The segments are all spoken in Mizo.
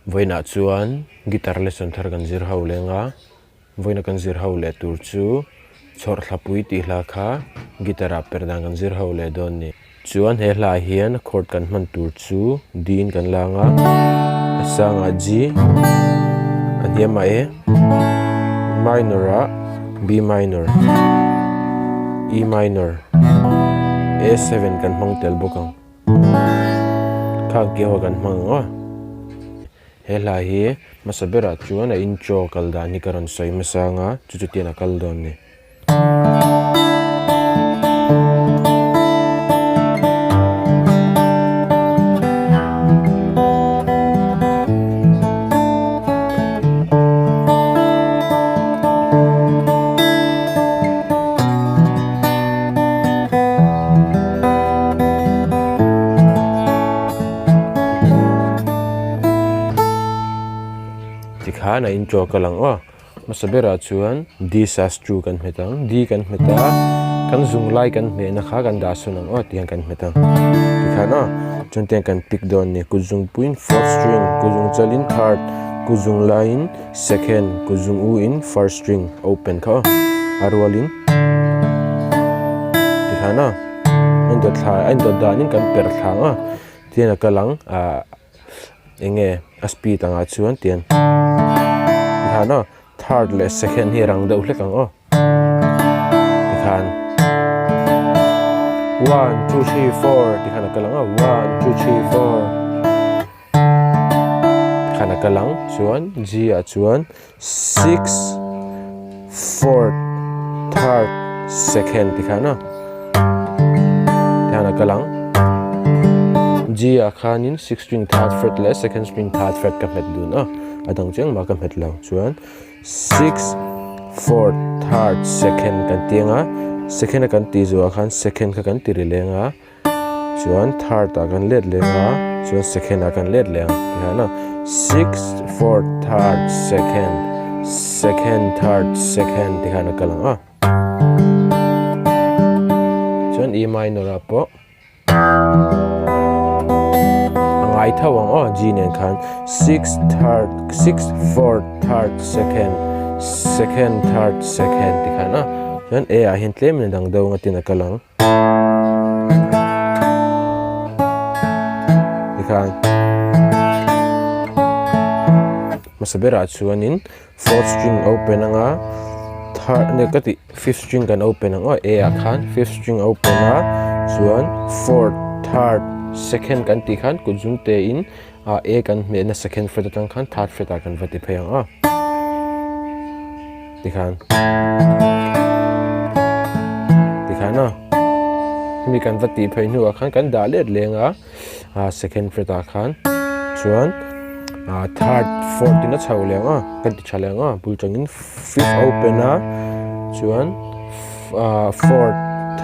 Vawiinah chuan guitar lesson thar kan zir ho leng a, vawiina kan zir ho leh tur chu chhawrthlapui tih hla kha guitar ah per dan kan zir ho leh dawn ni. Chuan he hla ah hian chord kan hman tur chu D in kan lang a, a sangah G, a hniamah E, minor ah B minor, E minor, A7 kan hmang tel bawk ang. Khang ki ho kan hmang ang aw. He hla hi hmasa berah chuan a intro kal dan hi ka rawn sawi hmasa ang a, chu chu tian a kal dawn a ni. Tikhan a intro ka lang aw. Hmasa berah chuan D sus 2 kan hmet ang. D kan hmet a, kan zung lai kan hmehna kha kan dah sawn ang aw tihian kan hmet ang. Tikhan aw, chuan tiang kan pick dawn a ni. Kut zungpuiin fourth string, kut zung chalin third, kut zung laiin second, kut zung u in first string open kha aw. A rualin tikhan aw, a indawt thla a indawt danin kan per thla ang aw. Tihian a kal ang ah. Eng nge a speed angah chuan tian tikhan aw third leh second hi a rang deuh hlek ang aw tikhan one two three four tikhan a kal ang a one two three four tikhan a kal ang chuan G ah chuan six fourth third second tikhan a tikhan a kal ang G ah khanin six string third fret leh second string third fret ka hmet dun a a dang chiang mah ka hmet lo chuan six fourth third second kan ti ang a second a kan tih zawh ah khan second kha kan ti ri leng a. Chuan third ah kan let leh ang a, chuan second ah kan let leh ang tikhan a six fourth third second second third second tikhan a kal ang a. Chuan E minor ah pawh a ngai tho ang aw G nen khan six third six fourth third second second third second tikhan a chuan A ah hian tlem in a dang deuh ang a tin a kal ang. Tikhan hmasa berah chuanin fourth string open anga third ne ka tih fifth string kan open ang aw A ah khan fifth string open a chuan fourth third second kan tih khan kut zum te in ah A kan hmehna second fret atang khan third fret ah kan va ti phei ang aw tikhan tikhan a hemi kan va tih phei hnuah khan kan dah let leng a ah second fret ah khan chuan ah third fourth in a chho leh ang a kan ti tha leh ang a bul tangin fifth open a chuan ah fourth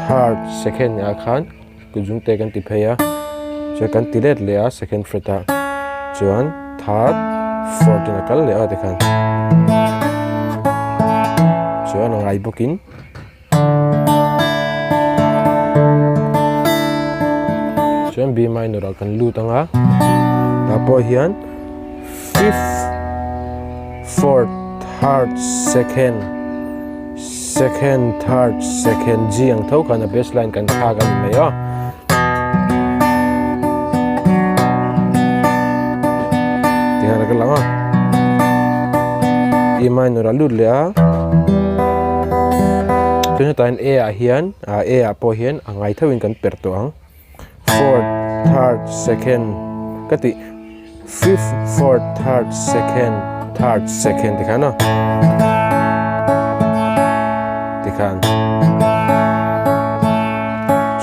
third second ah khan kut zung te kan ti phei a chuan kan ti let leh a second fret ah chuan third fourth in a kal leh a tikhan chuan a ngai bawkin chuan B minor ah kan lut ang a tah pawh hian fifth fourth third second Second, third, second, G ang tho khan a bass line kan thlak a ni mai a. Tihian a ka lang a. E minor a lut leh a. Chuan hetah hian A ah hian, A ah pawh hian a ngai theuhin kan perh tawh ang. Fourth, third, second ka tih fifth, fourth, third, second, third, second tikhan a tikhan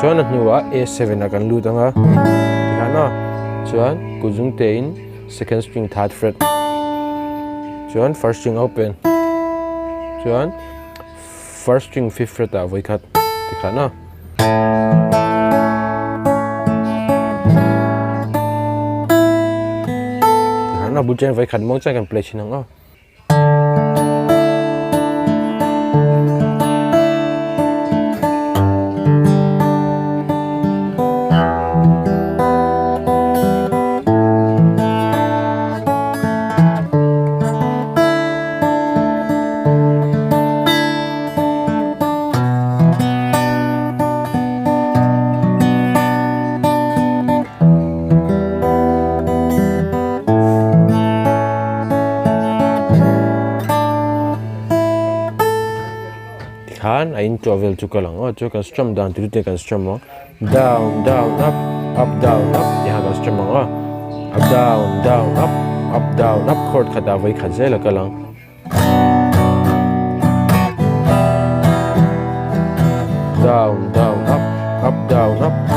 chuan a hnuah A7 ah kan lut ang a tikhan a chuan kut zung te in second string third fret chuan first string open chuan First string fifth fret ah vawikhat tikhan a. Tikhan a bul chen vawikhat mawng chuan kan play thin ang aw. Tikhan a intawh vel chu kal ang aw, chuan kan strum dan tur chu kan strum ang, down down up, up down up tih kha kan strum ang aw, up down down up, up down up chord khatah vawi khat zel a kal ang. Down down up, up down up.